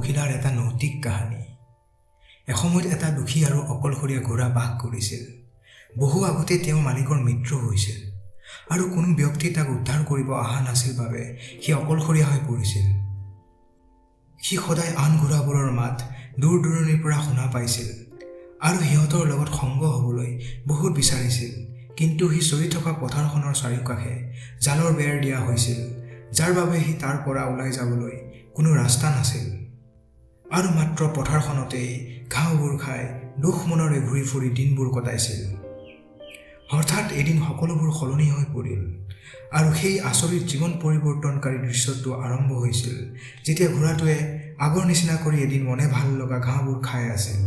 পখিলাৰ এটা নৈতিক কাহিনী। এসময়ত এটা দুখী আৰু অকলশৰীয়া ঘোঁৰা বাস কৰিছিল। বহু আগতে তেওঁৰ মালিকৰ মৃত্যু হৈছিল আৰু কোনো ব্যক্তি তাক উদ্ধাৰ কৰিব অহা নাছিল বাবে সি অকলশৰীয়া হৈ পৰিছিল। সি সদায় আন ঘোঁৰাবোৰৰ মাত দূৰ দূৰণিৰ পৰা শুনা পাইছিল আৰু সিহঁতৰ লগত সংগ হ'বলৈ বহুত বিচাৰিছিল, কিন্তু সি চৰি থকা পথাৰখনৰ চাৰিওকাষে জালৰ বেৰ দিয়া হৈছিল, যাৰ বাবে সি তাৰ পৰা ওলাই যাবলৈ কোনো ৰাস্তা নাছিল আৰু মাত্ৰ পথাৰখনতেই ঘাঁহবোৰ খাই দুখ মনেৰে ঘূৰি ফুৰি দিনবোৰ কটাইছিল। হঠাৎ এদিন সকলোবোৰ সলনি হৈ পৰিল আৰু সেই আচৰিত জীৱন পৰিৱৰ্তনকাৰী দৃশ্যটো আৰম্ভ হৈছিল, যেতিয়া ঘোঁৰাটোৱে আগৰ নিচিনা কৰি এদিন মনে ভাল লগা ঘাঁহবোৰ খাই আছিল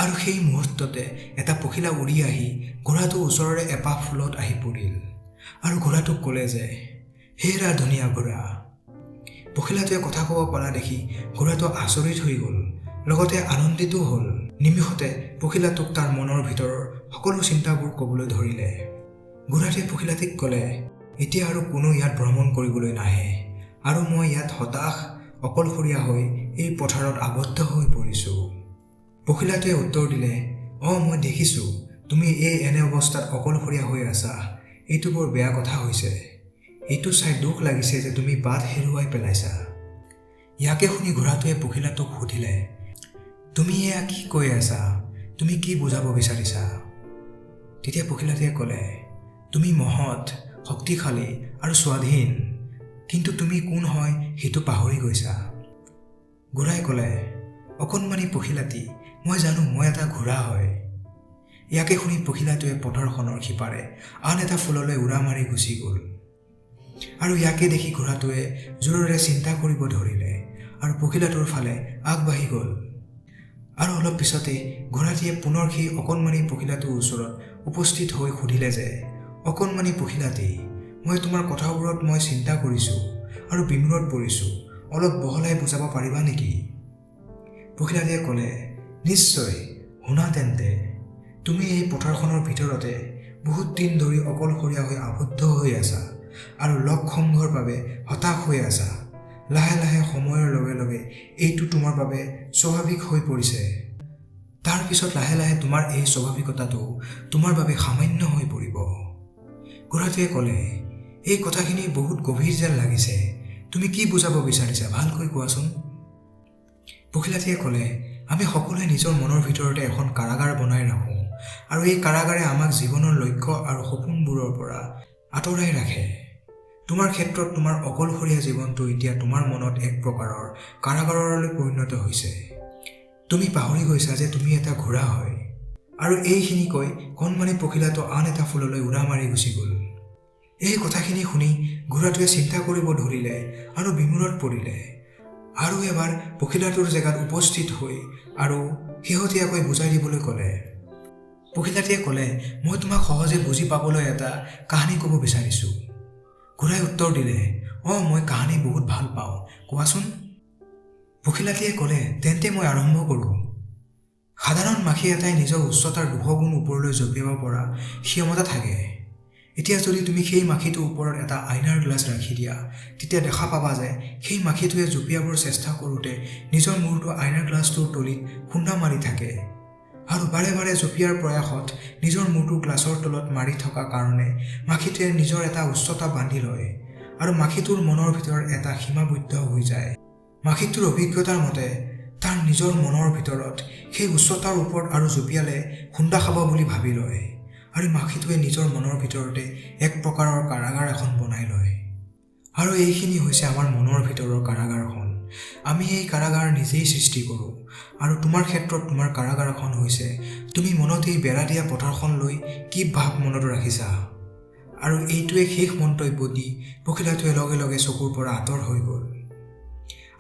আৰু সেই মুহূৰ্ততে এটা পখিলা উৰি আহি ঘোঁৰাটোৰ ওচৰৰে এপাহ ফুলত আহি পৰিল আৰু ঘোঁৰাটোক ক'লে যে, হেৰা ধুনীয়া ঘোঁৰা। পখিলাটোৱে কথা ক'ব পৰা দেখি ঘোঁৰাটো আচৰিত হৈ গ'ল, লগতে আনন্দিতো হ'ল। নিমিষতে পখিলাটোক তাৰ মনৰ ভিতৰৰ সকলো চিন্তাবোৰ ক'বলৈ ধৰিলে। ঘোঁৰাটোৱে পখিলাটিক ক'লে, এতিয়া আৰু কোনো ইয়াত ভ্ৰমণ কৰিবলৈ নাহে আৰু মই ইয়াত হতাশ অকলশৰীয়া হৈ এই পথাৰত আবদ্ধ হৈ পৰিছোঁ। পখিলাটোৱে উত্তৰ দিলে, অঁ, মই দেখিছোঁ তুমি এই এনে অৱস্থাত অকলশৰীয়া হৈ আছা। এইটো বৰ বেয়া কথা হৈছে। এইটো চাই দুখ লাগিছে যে তুমি বাট হেৰুৱাই পেলাইছা। ইয়াকে শুনি ঘোঁৰাটোৱে পখিলাটোক সুধিলে, তুমি এয়া কি কৈ আছা? তুমি কি বুজাব বিচাৰিছা? তেতিয়া পখিলাটোৱে ক'লে, তুমি মহৎ, শক্তিশালী আৰু স্বাধীন, কিন্তু তুমি কোন হয় সেইটো পাহৰি গৈছা। ঘোঁৰাই ক'লে, অকণমানি পখিলাটি, মই জানো মই এটা ঘোঁৰা হয়। ইয়াকে শুনি পখিলাটোৱে পথাৰখনৰ সিপাৰে আন এটা ফুললৈ উৰা মাৰি গুচি গ'ল আৰু ইয়াকে দেখি ঘোঁৰাটোৱে জোৰেৰে চিন্তা কৰিব ধৰিলে আৰু পখিলাটোৰ ফালে আগবাঢ়ি গ'ল। আৰু অলপ পিছতে ঘোঁৰাটিয়ে পুনৰ সেই অকণমানি পখিলাটোৰ ওচৰত উপস্থিত হৈ সুধিলে যে, অকণমানি পখিলাটি, মই তোমাৰ কথাবোৰত মই চিন্তা কৰিছোঁ আৰু বিমূৰত পৰিছোঁ, অলপ বহলাই বুজাব পাৰিবা নেকি? পখিলাটিয়ে ক'লে, নিশ্চয়, শুনা তেন্তে। তুমি এই পথাৰখনৰ ভিতৰতে বহুত দিন ধৰি অকলশৰীয়া হৈ আবদ্ধ হৈ আছা আৰু লগ সংঘৰ বাবে হতাশ হৈ আছা। লাহে লাহে সময়ৰ লগে লগে এইটো তোমাৰ বাবে স্বাভাৱিক হৈ পৰিছে। তাৰপিছত লাহে লাহে তোমাৰ এই স্বাভাৱিকতাটো তোমাৰ বাবে সামান্য হৈ পৰিব। ঘোঁৰাটোৱে ক'লে, এই কথাখিনি বহুত গভীৰ যেন লাগিছে, তুমি কি বুজাব বিচাৰিছা ভালকৈ কোৱাচোন। পখিলাটিয়ে ক'লে, আমি সকলোৱে নিজৰ মনৰ ভিতৰতে এখন কাৰাগাৰ বনাই ৰাখোঁ আৰু এই কাৰাগাৰে আমাক জীৱনৰ লক্ষ্য আৰু সপোনবোৰৰ পৰা আঁতৰাই ৰাখে। তোমাৰ ক্ষেত্ৰত তোমাৰ অকলশৰীয়া জীৱনটো এতিয়া তোমাৰ মনত এক প্ৰকাৰৰ কাৰাগাৰলৈ পৰিণত হৈছে। তুমি পাহৰি গৈছা যে তুমি এটা ঘোঁৰা হয়। আৰু এইখিনি কৈ কণমানি পখিলাটো আন এটা ফুললৈ উৰা মাৰি গুচি গ'ল। এই কথাখিনি শুনি ঘোঁৰাটোৱে চিন্তা কৰিব ধৰিলে আৰু বিমূৰত পৰিলে আৰু এবাৰ পখিলাটোৰ জেগাত উপস্থিত হৈ আৰু শেহতীয়াকৈ বুজাই দিবলৈ ক'লে। পখিলাটিয়ে ক'লে, মই তোমাক সহজে বুজি পাবলৈ এটা কাহিনী ক'ব বিচাৰিছোঁ। ঘোঁৰাই উত্তৰ দিলে, অঁ, মই কাহিনী বহুত ভাল পাওঁ, কোৱাচোন। পখিলাটিয়ে ক'লে, তেন্তে মই আৰম্ভ কৰোঁ। সাধাৰণ মাখি এটাই নিজৰ উচ্চতাৰ 200 গুণ ওপৰলৈ জঁপিয়াব পৰা ক্ষমতা থাকে। এতিয়া যদি তুমি সেই মাখিটোৰ ওপৰত এটা আইনাৰ গ্লাছ ৰাখি দিয়া, তেতিয়া দেখা পাবা যে সেই মাখিটোৱে জঁপিয়াবৰ চেষ্টা কৰোঁতে নিজৰ মূৰটো আইনাৰ গ্লাছটোৰ তলিত খুন্দা মাৰি থাকে আৰু বাৰে বাৰে জঁপিয়াৰ প্ৰয়াসত নিজৰ মূৰটো গ্লাছৰ তলত মাৰি থকা কাৰণে মাখিটোৱে নিজৰ এটা উচ্চতা বান্ধি লয় আৰু মাখিটোৰ মনৰ ভিতৰত এটা সীমাবদ্ধ হৈ যায়। মাখিটোৰ অভিজ্ঞতাৰ মতে তাৰ নিজৰ মনৰ ভিতৰত সেই উচ্চতাৰ ওপৰত আৰু জঁপিয়ালে খুন্দা খাব বুলি ভাবি লয় আৰু মাখিটোৱে নিজৰ মনৰ ভিতৰতে এক প্ৰকাৰৰ কাৰাগাৰ এখন বনাই লয়। আৰু এইখিনি হৈছে আমাৰ মনৰ ভিতৰৰ কাৰাগাৰখন। আমি এই কাৰাগাৰ নিজেই সৃষ্টি কৰোঁ আৰু তোমাৰ ক্ষেত্ৰত তোমাৰ কাৰাগাৰখন হৈছে তুমি মনত এই বেৰা দিয়া পথাৰখন লৈ কি ভাৱ মনত ৰাখিছা। আৰু এইটোৱে শেষ মন্তব্য দি পখিলাটোৱে লগে লগে চকুৰ পৰা আঁতৰ হৈ গ'ল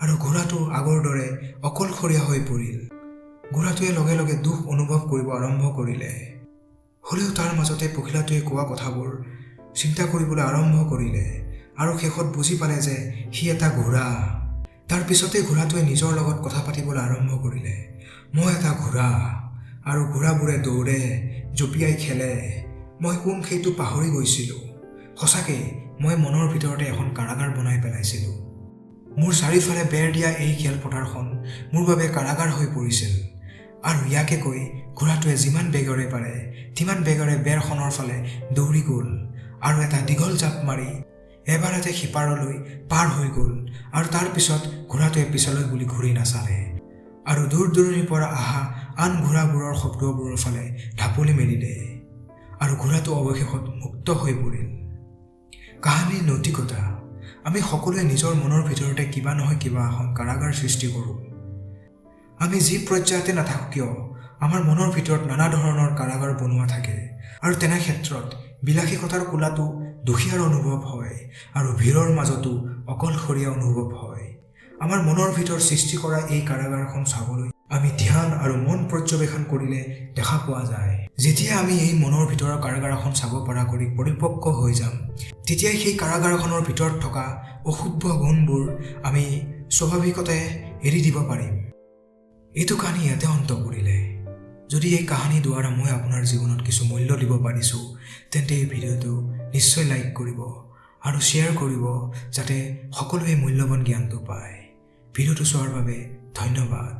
আৰু ঘোঁৰাটো আগৰ দৰে অকলশৰীয়া হৈ পৰিল। ঘোঁৰাটোৱে লগে লগে দুখ অনুভৱ কৰিব আৰম্ভ কৰিলে। হ'লেও তাৰ মাজতে পখিলাটোৱে কোৱা কথাবোৰ চিন্তা কৰিবলৈ আৰম্ভ কৰিলে আৰু শেষত বুজি পালে যে সি এটা ঘোঁৰা। তাৰ পিছতে ঘোঁৰাটোৱে নিজৰ লগত কথা পাতিবলৈ আৰম্ভ কৰিলে, মই এটা ঘোঁৰা আৰু ঘোঁৰাবোৰে দৌৰে, জঁপিয়াই খেলে। মই কোন সেইটো পাহৰি গৈছিলোঁ। সঁচাকৈ মই মনৰ ভিতৰতে এখন কাৰাগাৰ বনাই পেলাইছিলোঁ। মোৰ চাৰিওফালে বেৰ দিয়া এই খেলপথাৰখন মোৰ বাবে কাৰাগাৰ হৈ পৰিছিল। আৰু ইয়াকে কৈ ঘোঁৰাটোৱে যিমান বেগেৰে পাৰে তিমান বেগেৰে বেৰখনৰ ফালে দৌৰি গ'ল আৰু এটা দীঘল জাঁপ মাৰি এবাৰতে সিপাৰলৈ পাৰ হৈ গ'ল। আৰু তাৰ পিছত ঘোঁৰাটোৱে পিছলৈ বুলি ঘূৰি নাচালে আৰু দূৰ দূৰণিৰ পৰা অহা আন ঘোঁৰাবোৰৰ শব্দবোৰৰ ফালে ঢাপলি মেলিলে আৰু ঘোঁৰাটো অৱশেষত মুক্ত হৈ পৰিল। কাহিনীৰ নৈতিকতা। আমি সকলোৱে নিজৰ মনৰ ভিতৰতে কিবা নহয় কিবা এখন কাৰাগাৰ সৃষ্টি কৰোঁ। আমি যি পৰ্যায়তে নাথাকোঁ কিয়, আমাৰ মনৰ ভিতৰত নানা ধৰণৰ কাৰাগাৰ বনোৱা থাকে আৰু তেনে ক্ষেত্ৰত বিলাসীকতাৰ কোলাটো দুখীয়াৰ অনুভৱ হয় আৰু ভিৰৰ মাজতো অকলশৰীয়া অনুভৱ হয়। আমাৰ মনৰ ভিতৰত সৃষ্টি কৰা এই কাৰাগাৰখন চাবলৈ আমি ধ্যান আৰু মন পৰ্যবেক্ষণ কৰিলে দেখা পোৱা যায়। যেতিয়া আমি এই মনৰ ভিতৰৰ কাৰাগাৰখন চাব পৰা কৰি পৰিপক্ক হৈ যাম, তেতিয়াই সেই কাৰাগাৰখনৰ ভিতৰত থকা অশুভ গুণবোৰ আমি স্বাভাৱিকতে এৰি দিব পাৰিম। এইটো কাহিনী ইয়াতে অন্ত পৰিলে। যদি এই কাহিনীৰ দ্বাৰা মই আপোনাৰ জীৱনত কিছু মূল্য দিব পাৰিছোঁ, তেন্তে এই ভিডিঅ'টো নিশ্চয় লাইক কৰিব আৰু শ্বেয়াৰ কৰিব, যাতে সকলোৱে মূল্যৱান জ্ঞানটো পায়। ভিডিঅ'টো চোৱাৰ বাবে ধন্যবাদ।